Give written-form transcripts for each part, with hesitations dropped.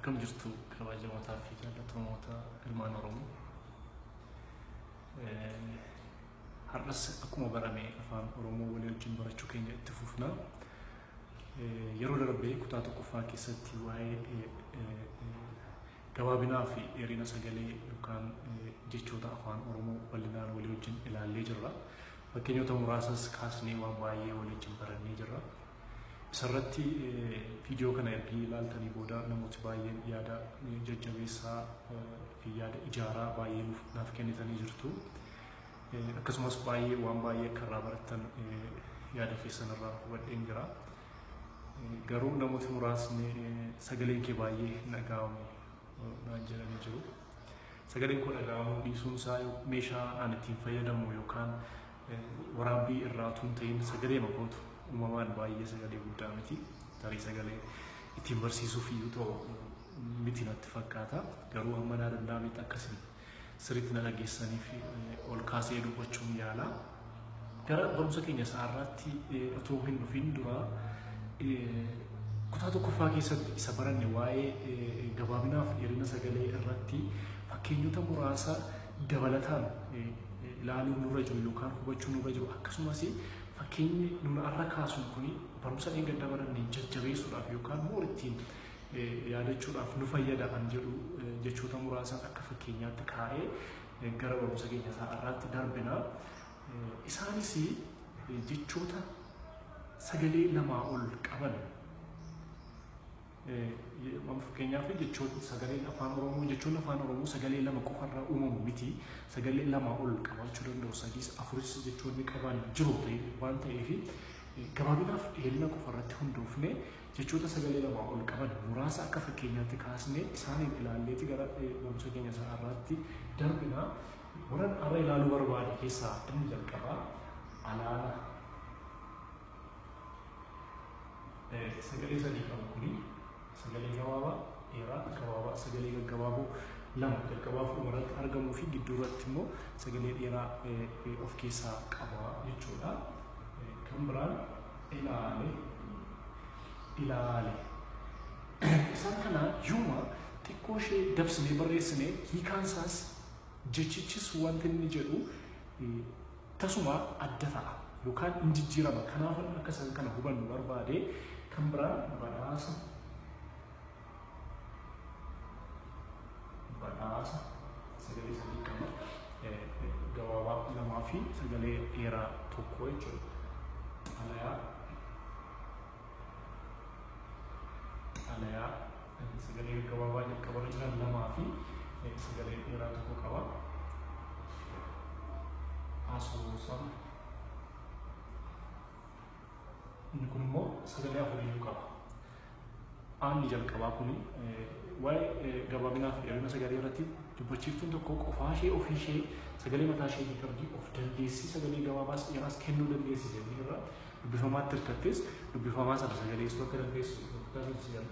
Akkam jirtu kabajamootaa fi jaallatamtoota ilmaan Oromoo. Har'as akkuma barame afaan Oromoo walii wajjin barachuu keenya itti fufna. Yeroo darbee kutaa tokkoffaa keessatti waa'ee gabaabinaa fi dheerina sagalee yookaan jechoota afaan Oromoo bal'inaan walii wajjin ilaallee jirra. Fakkeenyota muraasas kaasnee waan baay'ee walii wajjin barannee jirra. Isarratti viidiyoo kana ergi ilaaltanii booda namooti baay'een yaada jajjabeessaa fi yaada ijaaraa baay'ee naaf kennitanii jirtu. Akkasumas baay'ee waan baay'ee akka irraa barattan yaada keessan irraa hubadheen jira. Garuu namooti muraasni sagaleen kee baay'ee hin dhaga'amu naan jedhanii jiru. Sagaleen koo dhaga'amuu dhiisuun isaa meeshaa ani ittiin fayyadamu yookaan waraabbii irraa utuu hin ta'in sagalee makootu uumamaan baay'ee sagalee guddaa miti. Tarii sagalee ittiin barsiisuuf iyyuu ta'u miti natti fakkaata. Garuu hamma naa danda'ametti akkasiin sirriitti na dhageessaniif ol kaasee dubbachuun yaala. Gara barumsa keenya isaa irratti otoo hin dhufin dura kutaa tokkoffaa keessatti isa baranne waa'ee gabaabinaa fi dheerina sagalee irratti fakkeenyota muraasa dabalataan ilaaluun nurra jiru yookaan hubachuun nurra jiru, akkasumas fakkeenyi nuna arra kaasuun kuni barumsa dheengadda baranne jajjabeessuudhaaf yookaan immoo ittiin yaadachuudhaaf nu fayyada kan jedhu jechoota muraasa akka fakkeenyaatti kaa'ee gara barumsa keenya isaa irraatti darbina. Isaanis jechoota sagalee lamaa ol qaban. Fakkeenyaaf jechoota sagaleen afaan Oromoo, jechoonni afaan Oromoo sagalee lama qofarraa uumamu miti. Sagalee lamaa ol qabaachuu danda'u, sadiis afuris jechoonni qaban jiru waan ta'eef gabaabinaaf dheerina qofarratti hundoofne jechoota sagalee lamaa ol qaban muraasa akka fakkeenyaatti kaasnee isaaniin ilaalleeti gara barumsa keenya isaa irraatti darbina. Warran har'a ilaaluu barbaade keessaa inni jalqabaa alaala. Sagalee sadii qabu kuni sagalee gabaabaa, dheeraa, gabaabaa, sagalee gaggabaaboo lama jalqabaa fi dhumarratti argamuu fi gidduu irratti immoo sagalee dheeraa of keessaa qaba jechuudha. Kan biraan ilaale, ilaale. Isaan kana yooma xiqqoo ishee dabsinee barreessinee hiikaan isaas jechichis wanti inni jedhu tasuma adda ta'a yookaan hin jijjiirama. Kanaaf akka isaan kana hubannu barbaade. Kan biraan badhaasa, badhaasa sagalee sadii qaba. Gabaabaa lamaa fi sagalee dheeraa tokko jechuudha. Xalayaa, xalayaa sagalee gabaabaa jalqabarra jiran lamaa fi sagalee dheeraa tokko qaba. Asoosama. Inni kun immoo sagalee afuriyyuu qaba. Aanni jalqabaa kuni waa'ee gabaabinaa fi dheerina sagalee irratti dubbachiiftuun tokko qofaa ishee ofii ishee sagalee mataa ishee qabdi of dandeessii sagalee gabaabaas dheeraas kennuu dandeessi jennee irra dubbifamaatti hirkattes dubbifamaa sana sagaleessuu akka dandeessu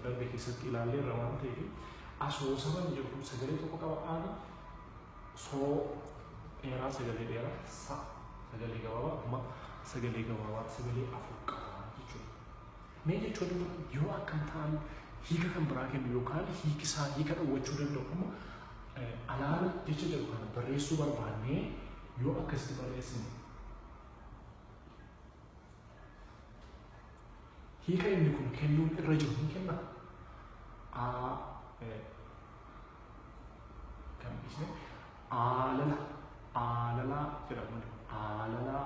darbe keessatti ilaallee irra waan ta'eef asoosama jedhu kun sagalee tokko qaba. Aani soo dheeraa sagalee dheeraa sa sagalee gabaabaa amma sagalee gabaabaa sagalee afur qaba jechuudha. Mee jechoonni kun yoo akkam ta'an hiika kan biraa kennu yookaan hiikisaa hiika dhowwachuu danda'u. Amma alaala jecha jedhu kana barreessuu barbaannee yoo akkasitti barreessine hiika inni kun kennuun irra jiru hin kenna. A kan dhiisne aalala, aalalaa jedhama. Aalalaa,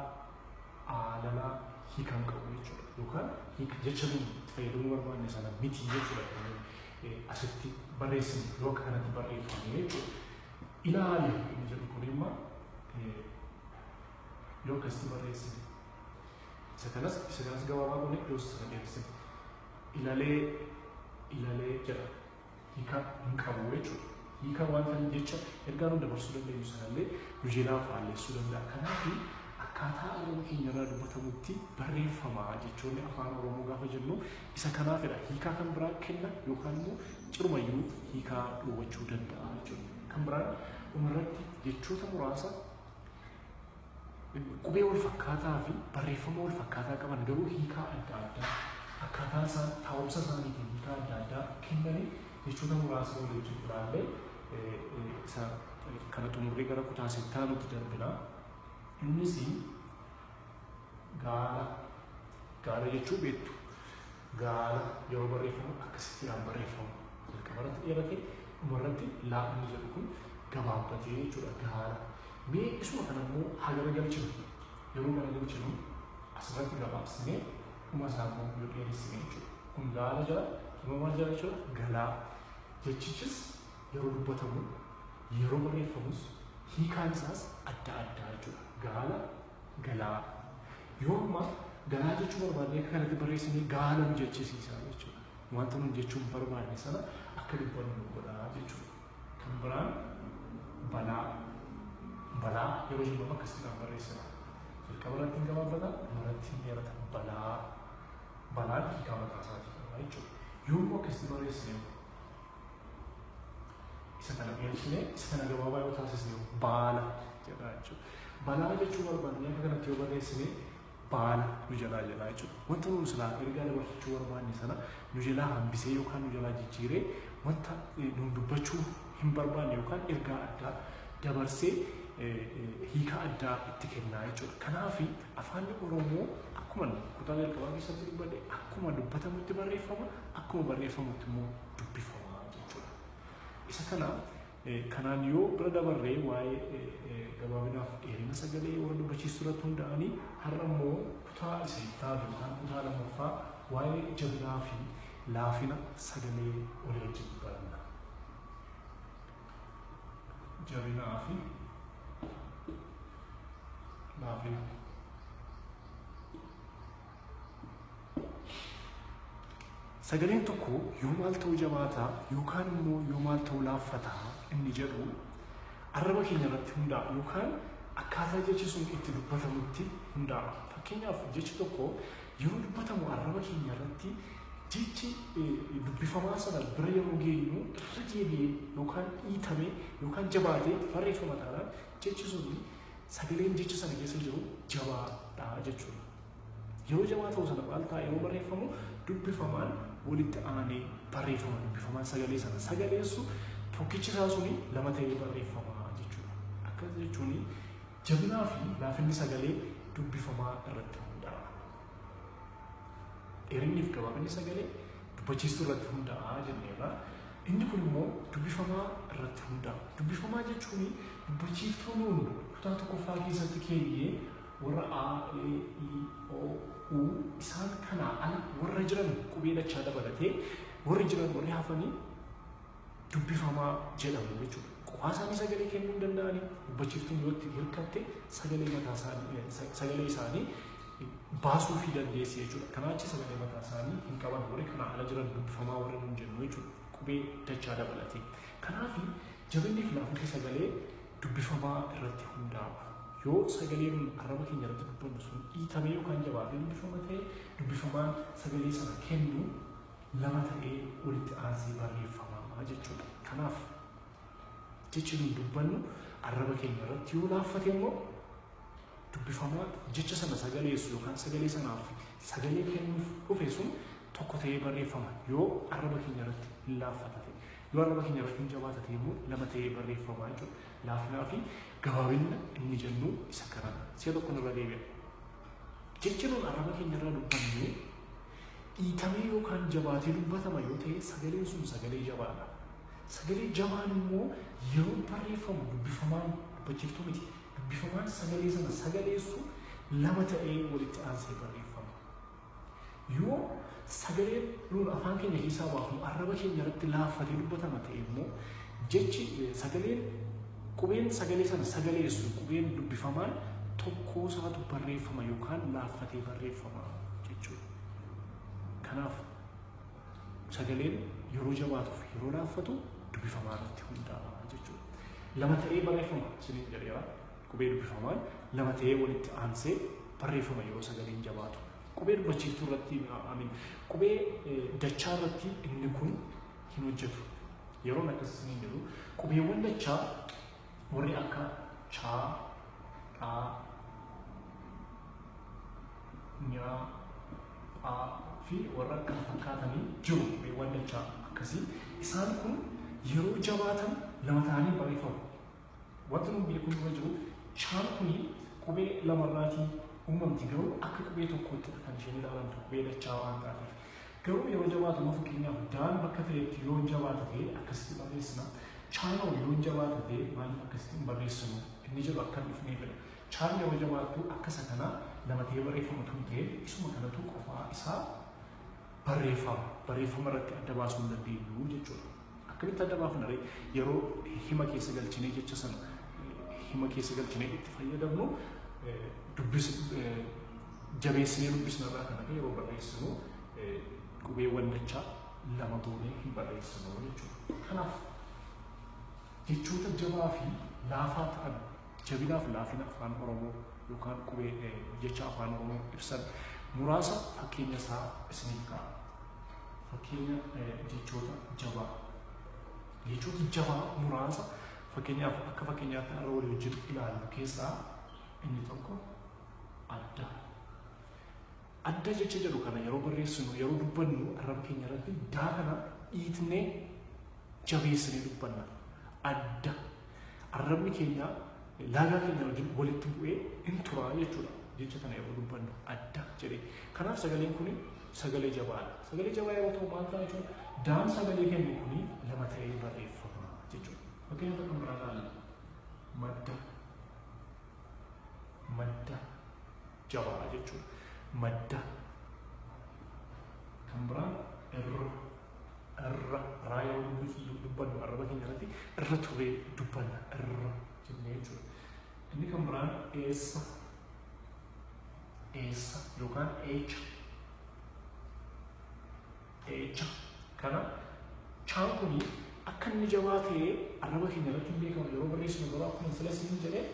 aalalaa hiika hin qabu jechuudha. Yookaan hiika jecha nuyi itti fayyadamuu barbaanne sana miti jechuudha. Asitti barreessine yoo akka kanatti barreeffame jechuudha. Ilaale inni jedhu kun immoo yoo akkasitti barreessine isa kanas gabaabaa goone yoo sana dheeressine ilalee, ilalee jedha. Hiika hin qabu jechuudha. Hiika wanta jecha ergaa nu dabarsuu dandeenyu sanallee nu jalaa faalleessuu danda'a. Kanaaf akkaataa arraba keenya irraa dubbatamutti barreeffama jechoonni afaan Oromoo gaafa jennu isa kanaafidha. Hiikaa kan biraa kenna yookaan immoo cirumayyuu hiikaa dhowwachuu danda'a jechuudha. Kan biraan dhumarratti jechoota muraasa qubee wal fakkaataa fi barreeffama wal fakkaataa qaban garuu hiikaa adda addaa akkaataa isaan taa'umsa isaaniitiin hiikaa adda addaa kennanii jechoota muraasa walii wajjin ilaallee isa kana xumurree gara kutaa itti darbina. Innis gaala. Gaala jechuu beektu. Gaala yeroo barreeffamu akkasittiidhaan barreeffamu. Jalqaba irratti dheerate, dhumarratti laa inni jedhu kun gabaabbatee jechuudha gaala. Mee isuma kana immoo haa garagalchinu. Yeroo garagalchinu asirratti gabaabsinee dhuma isaa immoo yoo dheeressine jechuudha. Kun gaala jala, dhuma maal jala jechuudha? Galaa. Jechichis yeroo dubbatamu, yeroo barreeffamus hiikaan isaas adda addaa jechuudha. Gaala, galaa. Yoo amma galaa jechuu barbaadne akka kanatti barreessinee gaala nu jechisiisa jechuudha. Wanta nun jechuun barbaadne sana akka dubbannu nu godha jechuudha. Kan biraan balaa. Balaa yeroo jennu akkasittiin barreessina. Jalqaba irratti hin gabaabbata, dhumarratti hin dheerata. Balaa. Balaan hiikaa mataa isaatii qaba jechuudha. Yoo immoo akkasitti barreessine isa kana dheeressinee isa kana gabaabaa yoo taasisne baala jedha jechuudha. Balaa jechuu barbaadne akka kanatti yoo barreessine baala nu jalaa jedha jechuudha. Wanta nuti silaa ergaa dabarfachuu barbaanne sana nu jalaa hambisee yookaan nu jalaa jijjiiree wanta nun dubbachuu hin barbaanne yookaan ergaa addaa dabarsee hiika addaa itti kennaa jechuudha. Kanaaf afaan Oromoo akkuma kutaa jalqabaa keessatti dubbadhe akkuma dubbatamutti barreeffama, akkuma barreeffamutti immoo dubbifama jechuudha. Isa kana kanaan yoo bira dabarree waa'ee gabaabinaaf dheerina sagalee warra dubbachiistuu irratti hundaa'anii har'a immoo kutaa isa itti aanu yookaan kutaa lammaffaa waa'ee jabinaa fi laafina sagalee walii wajjin baranna. Jabinaa fi laafina. Sagaleen tokko yoo maal ta'uu jabaataa yookaan immoo yoo maal ta'uu laaffataa inni jedhu arraba keenya irratti hundaa'a yookaan akkaataa jechi sun itti dubbatamutti hundaa'a. Fakkeenyaaf jechi tokko yeroo dubbatamu arraba keenya irratti jechi dubbifamaa sana bira yeroo geenyu irra deebi'ee yookaan dhiitame yookaan jabaatee barreeffama taanaan jechi sun sagaleen jecha sana keessa jiru jabaadha jechuudha. Yeroo jabaa ta'u sana maal ta'a yeroo barreeffamu dubbifamaan walitti aanee barreeffama dubbifamaan sagalee sana sagaleessu tokkichi isaa suni lama ta'ee barreeffama jechuudha. Akkas jechuun jabinaa fi laafinni sagalee dubbifamaa irratti hundaa'a. Dheerinni fi gabaabinni sagalee dubbachiistuu irratti hundaa'a jenneerra. Inni kun immoo dubbifamaa irratti hundaa'a. Dubbifamaa jechuun dubbachiiftuu nuun kutaa tokkoffaa keessatti keenyee warra A, E, I, O, U isaan kanaa ala warra jiran qubee dachaa dabalatee warri jiran warri hafanii dubbifamaa jedhamu jechuudha. Qofaa isaanii sagalee kennuu hin danda'anii dubbachiiftuun yoo itti hirkatte sagalee mataa isaanii sagalee isaanii baasuu fi dandeessi jechuudha. Kanaa achi sagalee mataa isaanii hin qaban warri kanaa ala jiran dubbifamaa warra nuun jennu jechuudha. Qubee dachaa dabalatee. Kanaaf jabinni fi laafinni sagalee dubbifamaa irratti hundaa'a. Yoo sagaleen arraba keenya irratti dubbannu sun dhiitamee yookaan jabaatee dubbifama ta'e dubbifamaan sagalee sana kennu lama ta'ee walitti aansee barreeffama jechuudha. Kanaaf jechi nuun dubbannu arraba keenya irratti yoo laaffate immoo dubbifamaa jecha sana sagaleessu yookaan sagalee sanaaf sagalee kennuuf dhufe sun tokko ta'ee barreeffama yoo arraba keenya irratti hin laaffata ta'e. Yoo arraba keenya irratti hin jabaata ta'e immoo lama ta'ee barreeffama jechuudha. Laafinaa fi gabaabinna inni jennu isa kanadha. Si'a tokko irra deebi'a. Jechi nuun arraba keenya irraa dubbannu dhiitamee yookaan jabaatee dubbatama yoo ta'e sagaleen sun sagalee jabaadha. Sagalee jabaan immoo yeroo barreeffamu dubbifamaan dubbachiiftuu miti. Dubbifamaan sagalee sana sagaleessu lama ta'ee walitti aansee barreeffama. Yoo sagaleen nuun afaan keenya keessaa baafnu arraba keenya irratti laaffatee dubbatama ta'e immoo jechi sagaleen qubeen sagalee sana sagaleessu qubeen dubbifamaan tokkoo isaatu barreeffama yookaan laaffatee barreeffama jechuudha. Kanaaf sagaleen yeroo jabaatuuf yeroo laaffatu dubbifamaa irratti hundaa'a jechuudha. Lama ta'ee barreeffama isiniin jedheera. Qubee dubbifamaan lama ta'ee walitti aansee barreeffama yeroo sagaleen jabaatu. Qubee dubbachiiftuu irratti qubee dachaa irratti inni kun hin hojjetu. Yeroon akkas isiniin jedhu qubeewwan dachaa warri akka chaa, dhaa, nyaa, phaa fi warra kana fakkaatanii jiru qubeewwan dachaa akka akkasii isaan kun yeroo jabaatan lama ta'anii barreeffamu. Wanti nuyi beekuun dura jiru chaan kuni qubee lamarraatii uumamti garuu akka qubee tokkootti kan isheen ilaalamtu qubee dachaa waan taateef. Garuu yeroo jabaatu immoo fakkeenyaaf daan bakka ta'etti yoo jabaata ta'e akkasitti barreessina. Chaanoo yoo jabaata ta'e maaliif akkasitti hin barreessinu inni jedhu akka hin dhufneefidha. Chaan yeroo jabaattu akka isa kana lama ta'ee barreeffama tun ta'e isuma kanatu qofaa isaa barreeffama. Barreeffama irratti adda baasuu hin dandeenyu jechuudha. Akkamitti adda baafna ree yeroo hima keessa galchinee jecha sana hima keessa galchinee itti fayyadamnu jabeessinee dubbisna irraa kan hafe yeroo barreessinu qubeewwan dachaa lama goonee hin barreessinu jechuudha. Kanaaf jechoota jabaa fi laafaa ta'an jabinaaf laafina afaan Oromoo yookaan qubee jecha afaan Oromoo ibsan muraasa fakkeenya isaa isiniif ka'a. Fakkeenya jechoota jabaa. Jechoota jabaa muraasa fakkeenyaaf akka fakkeenyaatti har'a walii wajjin ilaallu keessaa inni tokko adda. Adda jecha jedhu kana yeroo barreessinu yeroo dubbannu arraba keenya irratti daa kana dhiitnee jabeessinee dubbanna. Adda. Arrabni keenya laagaa keenya wajjin walitti bu'ee hin turaa jechuudha. Jecha kana yeroo dubbannu adda jedhee. Kanaaf sagaleen kun sagalee jabaadha. Sagalee jabaa yeroo ta'u maal ta'a jechuudha? Daan sagalee kennu kun lama ta'ee barreeffama jechuudha. Fakkeenyaaf kan biraa ilaalla. Madda. Madda jabaa jechuudha. Madda. Kan biraa irra. Irra. Raa yeroo dubbannu arraba keenya irratti irra turee dubbanna. Irra jennee jechuudha. Inni kan biraan eessa. Eessa yookaan eecha. Eecha. Kana chaan kuni akka inni jabaa ta'ee arraba keenya irratti hin beekamu yeroo barreessinu garuu akkuma sila siin jedhee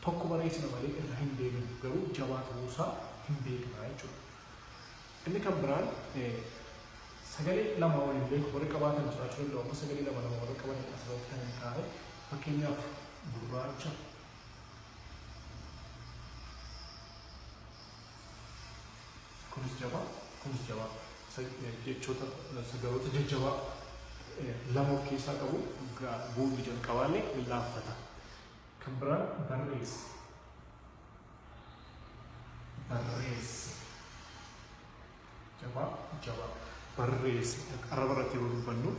tokko barreessina malee irra hin deebinu garuu jabaa ta'uusaa hin beekna jechuudha. Inni kan biraan sagalee lama waliin beeku warri qabaatan jiraachuu danda'u amma sagalee lama lama warri qaban asirratti kan hin kaa'e fakkeenyaaf gurraacha kunis jabaa kunis jabaa jechoota sagaloota jajjabaa lama of keessaa qabu bu'uurri jalqabaallee ni laaffata. Kan biraan barreesse. Barreesse. Jabaa jabaa. Barreesse. Arraba irratti yeroo dubbannu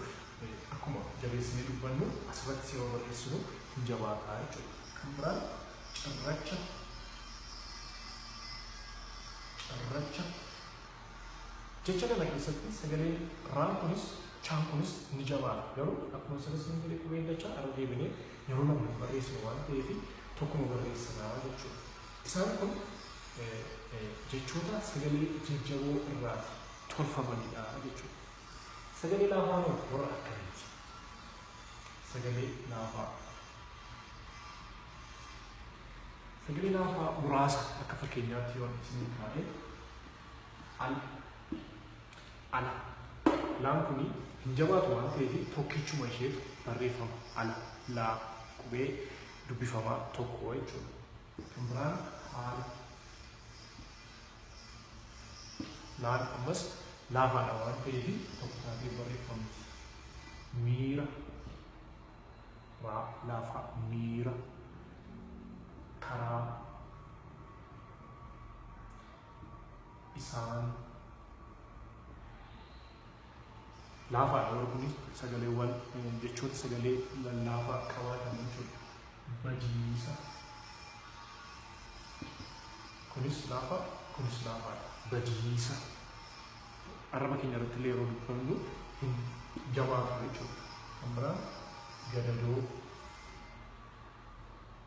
akkuma jabeessinee dubbannu asirratti yeroo barreessinu hin jabaataa jechuudha. Kan biraan cirracha. Cirracha. Jecha kana keessatti sagaleen raan kunis chaan kunis ni jabaata. Garuu akkuma sanas hin jedhe qubeen dachaa irra deebinee yeroo lama hin barreessinu waan ta'eef tokkuma barreessinaa jechuudha. Isaan kun jechoota sagalee jajjaboo irraa tolfamanidha jechuudha. Sagalee laafaa warra akkamiiti? Sagalee laafaa. Sagalee laafaa muraasa akka fakkeenyaatti yoo isin kaa'e al ala. Laan kuni hin jabaatu waan ta'eef tokkichuma isheetu barreeffama ala laa qubee dubbifamaa tokko jechuudha. Kan biraan haala. Laan ammas laafaadha waan ta'eef tokko taatee barreeffamti. Miira. Raa laafaa miira. Karaa. Isaan. Laafaadha warri kunis sagaleewwan jechoota sagalee lallaafaa qabaatan jechuudha. Badiisa. Kunis laafaa, kunis laafaadha. Badiisa. Arraba keenya irratti illee yeroo dubbannu hin jabaatu jechuudha. Kan biraan gadadoo.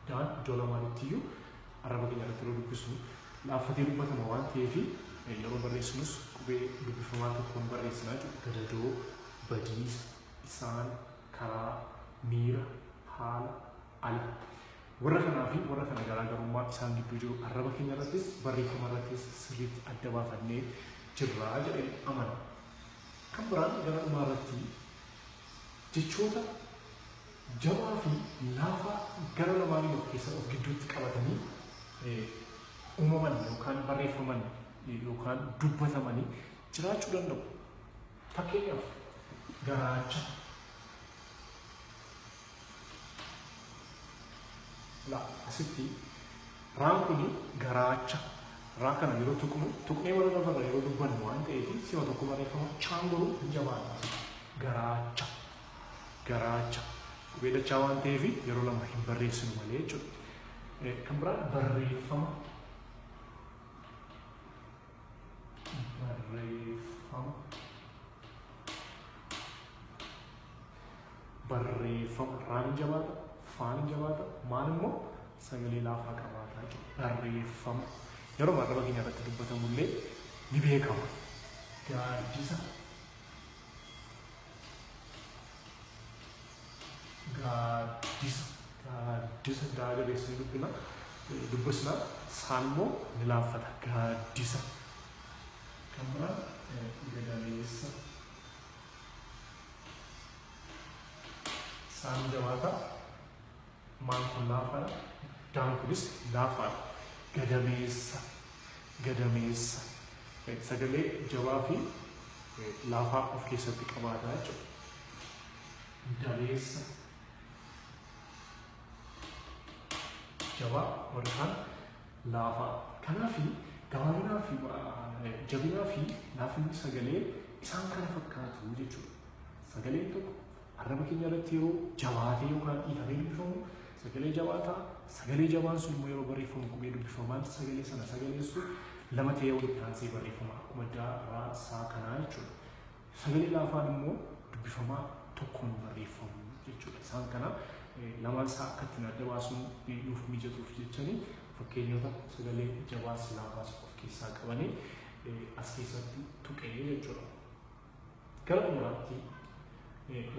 Daan iddoo lamaanitti iyyuu arraba keenya irratti yeroo dubbisnu laaffatee dubbatama waan ta'eef yeroo barreessinus qubee dubbifamaa tokkoon barreessinaa jechuudha. Gadadoo, badiisa, isaan, karaa, miira, haala, ala. Warra kanaa fi warra kana garaagarummaa isaan gidduu jiru arraba keenya irrattis barreeffama irrattis sirriitti adda baafannee jirra jedheen amana. Kan biraan gara dhumaa irratti jechoota jabaa fi laafaa gara lamaanii of keessa of gidduutti qabatanii uumaman yookaan barreeffaman yookaan dubbatamanii jiraachuu danda'u. Fakkeenyaaf Garaacha. La asitti raan kuni garaacha. Raa kana yeroo tuqnu tuqnee warra lafarra yeroo dubbannu waan ta'eef sima tokko barreeffama chaan garuu hin jabaata. Garaacha. Garaacha. Qubee dachaa waan ta'eef yeroo lama hin barreessinu malee jechuudha. Kan biraa barreeffama. Barreeffama. Barreeffama. Raan hin jabaata, faan hin jabaata, maan immoo sagalee laafaa qabaata jechuudha. Barreeffama. Yeroo arraba keenya irratti dubbatamullee ni beekama. Gaaddisa. Gaaddisa. Gaaddisa daa jabeessanii dubbina. Dubbisna saan immoo ni laaffata. Gaaddisa. Kan biraa gadameessa. Saan jabaata. Maan kun laafaadha. Daan kunis laafaadha. Gadameessa. Gadameessa. Sagalee jabaa fi laafaa of keessatti qabaata jechuudha. Dabeessa. Jabaa warri kaan laafaa. Kanaaf gabaabinaa fi jabinaa fi laafinni sagalee isaan kana fakkaatu jechuudha. Sagaleen tokko arraba keenya irratti yeroo jabaatee yookaan dhiitamee dubbifamu sagalee jabaataa, sagalee jabaan sun immoo yeroo barreeffamu qubee dubbifamaan sagalee sana sagaleessu lama ta'ee walitti aansee barreeffama akkuma daa, raa, saa kanaa jechuudha. Sagalee laafaan immoo dubbifamaa tokkoon barreeffamu jechuudha. Isaan kana lamaan isaa akka ittiin adda baasuun nuuf mijatuuf jechanii fakkeenyota sagalee jabaas laafaas of keessaa qabanii as keessatti tuqee jechuudha. Gara xumuraatti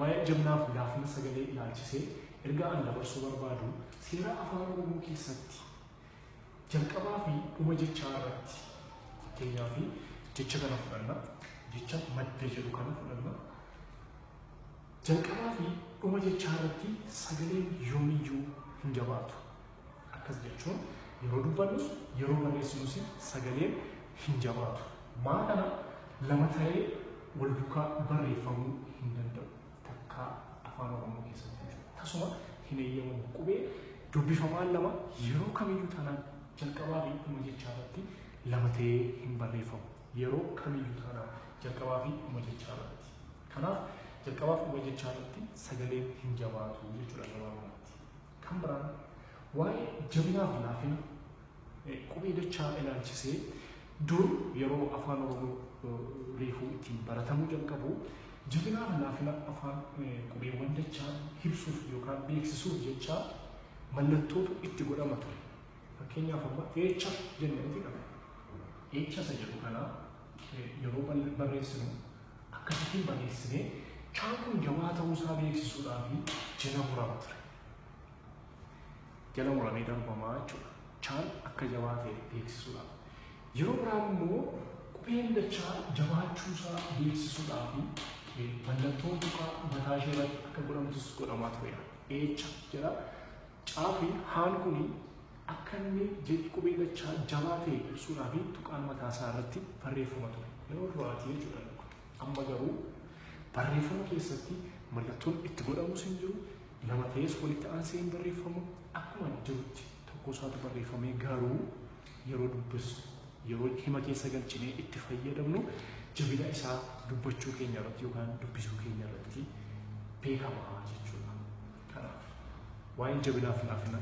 waa'ee jabinaaf laafina sagalee ilaalchisee ergaa an dabarsuu barbaadu seera afaan Oromoo keessatti jalqabaa fi dhuma jechaa irratti fakkeenyaa fi jecha kana fudhanna, jecha madda jedhu kana fudhanna. Jalqabaa fi dhuma jechaa irratti sagaleen yoomiyyuu hin jabaatu. Akkas jechuun yeroo dubbannus yeroo barreessinus sagaleen hin jabaatu. Maa kana lama ta'ee wal duukaa barreeffamuu hin danda'u. Takkaa afaan Oromoo keessatti jechuudha. Tasuma hin eeyyamamu. Qubee dubbifamaan lama yeroo kamiyyuu taanaan jalqabaa fi dhuma jechaa irratti lama ta'ee hin barreeffamu. Yeroo kamiyyuu taanaan jalqabaa fi dhuma jechaa irratti. Kanaaf jalqabaa fi dhuma jechaa irratti sagaleen hin jabaatu jechuudha gabaabumatti. Kan biraan waa'ee jabinaa fi laafina qubee dachaa ilaalchisee dur yeroo afaan Oromoo reefuu ittiin baratamuu jalqabu jabinaa fi laafina afaan qubeewwan dachaa ibsuuf yookaan beeksisuuf jecha mallattootu itti godhama ture. Fakkeenyaaf amma eecha jennee miti qaba. Eecha isa jedhu kana yeroo barreessinu akkasittiin barreessinee chaan kun jabaa ta'uusaa beeksisuudhaaf jala murama ture. Jala muramee darbamaa jechuudha. Chaan akka jabaa ta'e beeksisuudhaaf. Yeroo biraa immoo qubeen dachaa jabaachuusaa beeksisuudhaaf mallattoon tuqaa mataa ishee irratti akka godhamtus godhamaa tureera. Eecha jedha. Caa fi haan kuni akka inni qubee dachaa jabaa ta'e ibsuudhaaf tuqaan mataa isaa irratti barreeffama ture. Yeroo duraatii jechuudha. Amma garuu barreeffama keessatti mallattoon itti godhamus hin jiru, lama ta'es walitti aansee hin barreeffamu, akkuma jirutti tokko isaatu barreeffamee garuu yeroo dubbisnu, yeroo hima keessa galchinee itti fayyadamnu jabina isaa dubbachuu keenya irratti yookaan dubbisuu keenya irratti beekamaa jechuudha. Kanaaf waa'een jabinaaf laafina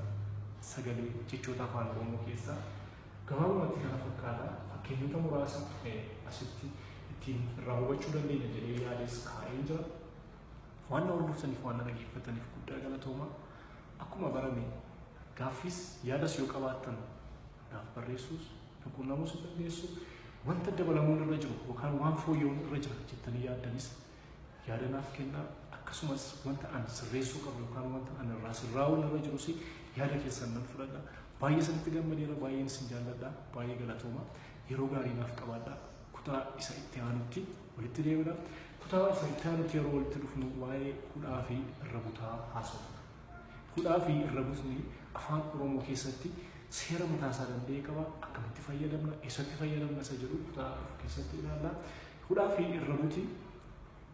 sagalee jechoota afaan Oromoo keessaa gabaabumatti kana fakkaata. Fakkeenyota muraasa asitti ittiin irraa hubachuu dandeenya jedhee yaades kaa'een jira. Waan na hordoftaniif waan na dhaggeeffataniif guddaa galatooma. Akkuma barame gaaffis yaadas yoo qabaattan naaf barreessuus na quunnamuus hin dandeessu. Wanta dabalamuun irra jiru yookaan waan fooyya'uun irra jira jettanii yaaddanis yaada naaf kennaa. Akkasumas wanta an sirreessuu qabu yookaan wanta an irraa sirraa'uun irra jirus yaada keessan nan fudhadha. Baay'ee isinitti gammadeera, baay'een isin jaalladha, baay'ee galatooma. Yeroo gaarii naaf qabaadha. Kutaa isa itti aanutti walitti deebina. Kutaa isa itti aanutti yeroo walitti dhufnu waa'ee hudhaa fi irra butaa haasofna. Hudhaa fi irra butni afaan Oromoo keessatti seera mataa isaa danda'e qaba. Akkamitti fayyadamna, eessatti fayyadamna isa jedhu kutaa dhufu keessatti ilaalla. Hudhaa fi irra buti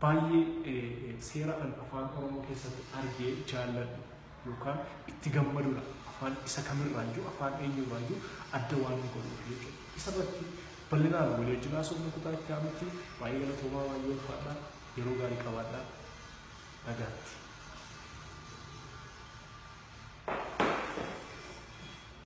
Baay'ee seera an afaan Oromoo keessatti argee jaalladhu yookaan itti gammadudha. Afaan isa kamirraayyuu, afaan eenyurraayyuu adda waan nu godhuuf jechuudha. Isarratti bal'inaan walii wajjin haasofna kutaa itti aanutti. Baay'ee galatoomaa, baay'ee ulfaadhaa, yeroo gaarii qabaadhaa, nagaatti.